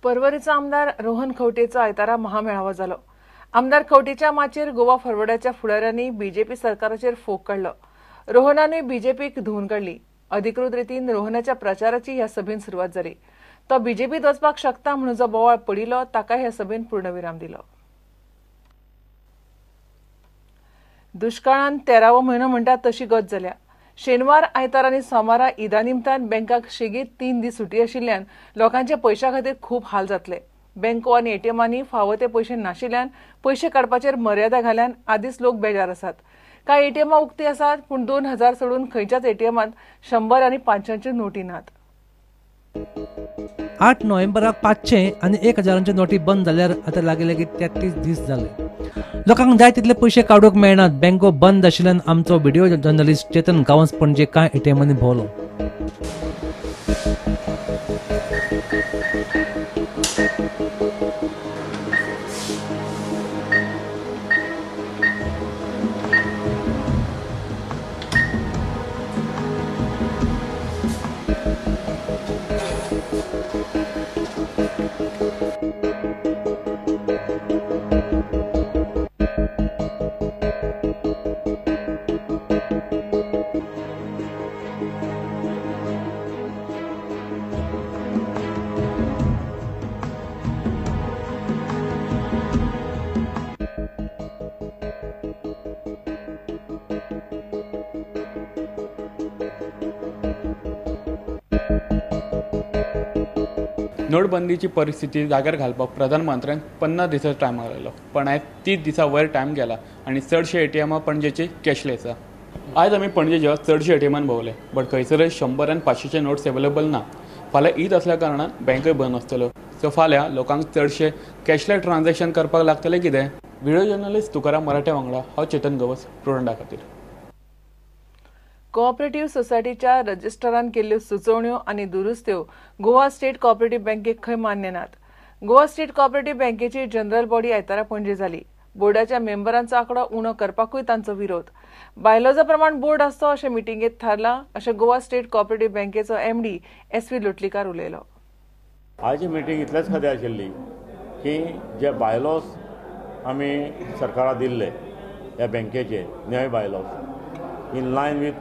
पर्वरीचो आमदार रोहन खंवटेचो आयतारा महामेळावो जालो. आमदार खंवटेच्या माचयेर गोवा फॉरवर्डाच्या फुडाऱ्यांनी बीजेपी सरकाराचेर फोग काडलो. रोहनानूय बीजेपीक धुवून काडली. अधिकृत रितीन रोहनाच्या प्रचाराची ह्या सभेन सुरवात जाली. तो बीजेपीत वचपाक शकता म्हणून जो बोवाळ पडिल्लो ताका ह्या सभेन पूर्णविराम दिलो. दुष्काळान 13वो म्हयनो म्हणटात तशी गत जाल्या. शेनवार, आयतार आनी सोमारा ईदा निमतान बँकाक शेगीत 3 दीस सुटी आशिल्ल्यान लोकांच्या पयशां खातीर खूब हाल जातले. बँको आनी एटीएमांनी फावो ते पयशे नाशिल्ल्यान पयशे काडपाचेर मर्यादा घाल्यान आदींच लोक बेजार आसात. कांय एटीएमां उक्ती आसात, पूण 2000 सोडून खंयच्याच एटीएमांत 100 आनी 500 नोटी नात. 8 नोव्हेंबराक 500 आनी 1000 नोटी बंद जाल्यार आतां लागीं लागीं 33 दीस जाले. लोकांक जाय तितले पयशे काडूंक मेळनात. बँको बंद आशिल्ल्यान आमचो व्हिडिओ जर्नलिस्ट चेतन गांवस पणजे कांय एटीएमांनी भोंवलो. नोटबंदीची परिस्थिती जाग्यार घालपाक प्रधानमंत्र्यान 50 दिसांचो टायम मारलो, पण आयज 30 दिसां वयर टायम गेला आनी चडशे एटीएमां पणजेची कॅशलेस आसा. आयज आमी पणजेच्या चडशे एटीएमान भोंवले, बट खंयसरय 100 आनी 500 नोट्स अवेलेबल ना. फाल्यां ईद असल्या कारणान बँकय बंद आसतल्यो, सो फाल्यां लोकांक चडशे कॅशलेस ट्रान्झॅक्शन करपाक लागतलें कितें. व्हिडिओ जर्नलिस्ट तुकाराम मराठे वांगडा हांव चेतन गवस, प्रुडंटा खातीर. कोऑपरेटिव्ह सोसायटीच्या रजिस्ट्रारान केल्ल्यो सुचोवण्यो आनी दुरुस्त्यो गोवा स्टेट कोऑपरेटिव्ह बँकेक खंय मान्य नात. गोवा स्टेट कोऑपरेटिव्ह बँकेची जनरल बॉडी आयतारा पणजे जाली. बोर्डाच्या मेंबरांचो आंकडो उणो करपाकूय तांचो विरोध. बायलॉजा प्रमाण बोर्ड आसचो अशें मिटिंगेंत थारलां अशें गोवा स्टेट कोऑपरेटिव्ह बँकेचो एमडी एस व्ही लोटलीकार उलयलो. आयची मिटींग इतलेच खातीर आशिल्ली की जे बायलॉज आमी सरकाराक दिल्ले ह्या बँकेचे नवे bylaws in line with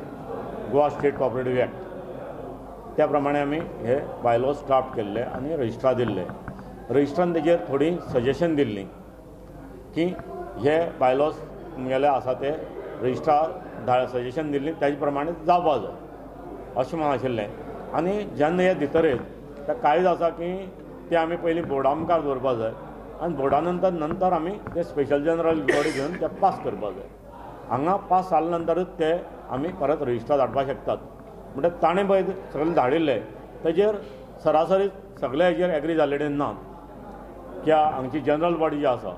Goa state cooperative act त्या प्रमाणे आमी हे बायलॉज ड्राफ्ट केल्ले आनी रजिस्ट्रार दिल्ले. रजिस्ट्रान तेजेर थोडी सजेशन दिल्ली की हे बायलॉज तुमगेले आसा ते रजिस्ट्रार सजेशन दिल्ली तेजे प्रमाणे जावपा जाय अशें म्हणून आशिल्लें. आनी जेन्ना हे दितरेच ते कांयच आसा की ते आमी पयलीं बोर्डा मुखार दवरपा जाय आनी बोर्डा नंतर नंतर आमी ते स्पेशल जनरल बॉडी घेवन ते पास करपा जाय. हांगा पास जाले नंतरूच ते आमी परत रजिस्ट्रार धाडपाक शकतात. म्हणटकच ताणें पळय सगळें धाडिल्लें तेजेर सरासरी सगळे हेजेर एग्री जाल्ले ना. की हांगची जनरल बॉडी जी आसा,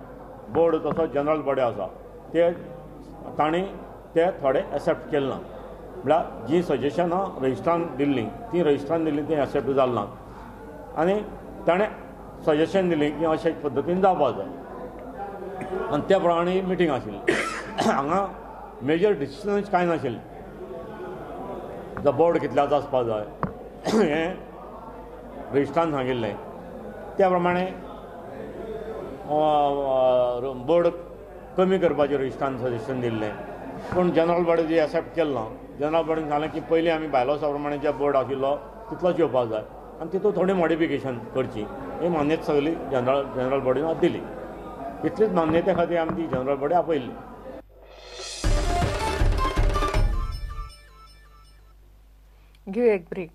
बोर्ड तसो जनरल बॉडी आसा, ते तांणी ते थोडे एक्सेप्ट केले ना. म्हळ्यार जीं सजेशनां रजिस्ट्रान दिल्लीं तीं रजिस्ट्रान दिल्लीं तीं एक्सेप्ट जाली ना आनी ताणें सजेशन दिलें की अशे पद्दतीन जावपा जाय आनी त्या प्रमाणे मिटींग आशिल्ली. हांगा मेजर डिसिजन कांय नाशिल्लें. बोर्ड कितल्याचो आसपा जाय हें रजिस्ट्रान सांगिल्लें, त्या प्रमाणे बोर्ड कमी करपाचें रजिस्ट्रान सजेशन दिल्लें. पूण जनरल बॉडी जी एक्सेप्ट केलें ना. जनरल बॉडीन सांगलें की पयलीं आमी बायलॉसा प्रमाणे जे बोर्ड आशिल्लो तितलोच येवपाक जाय आनी तितूंत थोडी मॉडिफिकेशन करची ही मान्यता सगळी जनरल बॉडीन दिली. इतलीच मान्यते खातीर आमी ती जनरल बॉडी आपयल्ली. घेऊ एक ब्रेक.